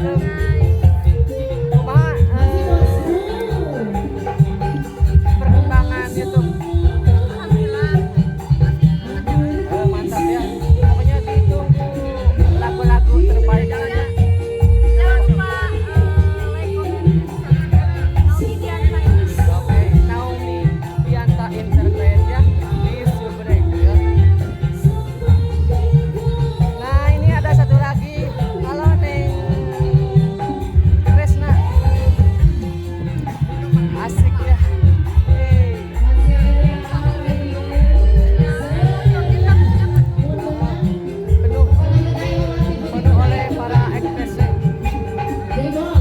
Assalamualaikum. Kumaha perkembangan YouTube? Alhamdulillah masih berjalan. Mantap ya. Pokoknya ditunggu lagu-lagu terbaik lainnya. Jangan lupa like, comment, dan subscribe. Naomi Dianta Entertainment. Oke, Naomi Dianta Entertain ya di subrek ya. Nah, ini ada satu lagi. Halo, Neng Kresna. Asik ya. Hey. Penuh penuh oleh para XTC. Kayak gini loh.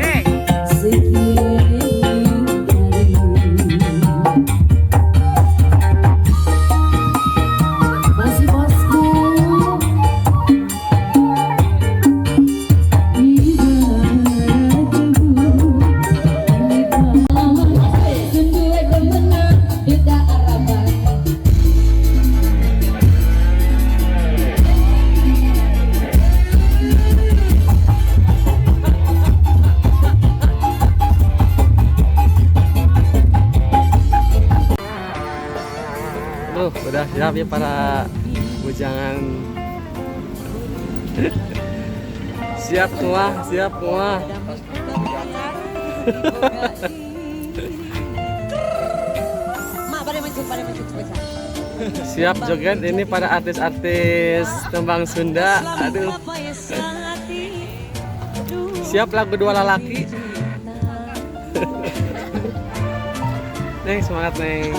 Hey. Masih bosku. Duh, udah siap ya para bujangan. Siap semua, siap semua. Mak pada mencet, pada mencet spesial. Siap joget ini para artis-artis tembang Sunda. Aduh. Siap lagu dua lalaki. Neng, semangat, Neng.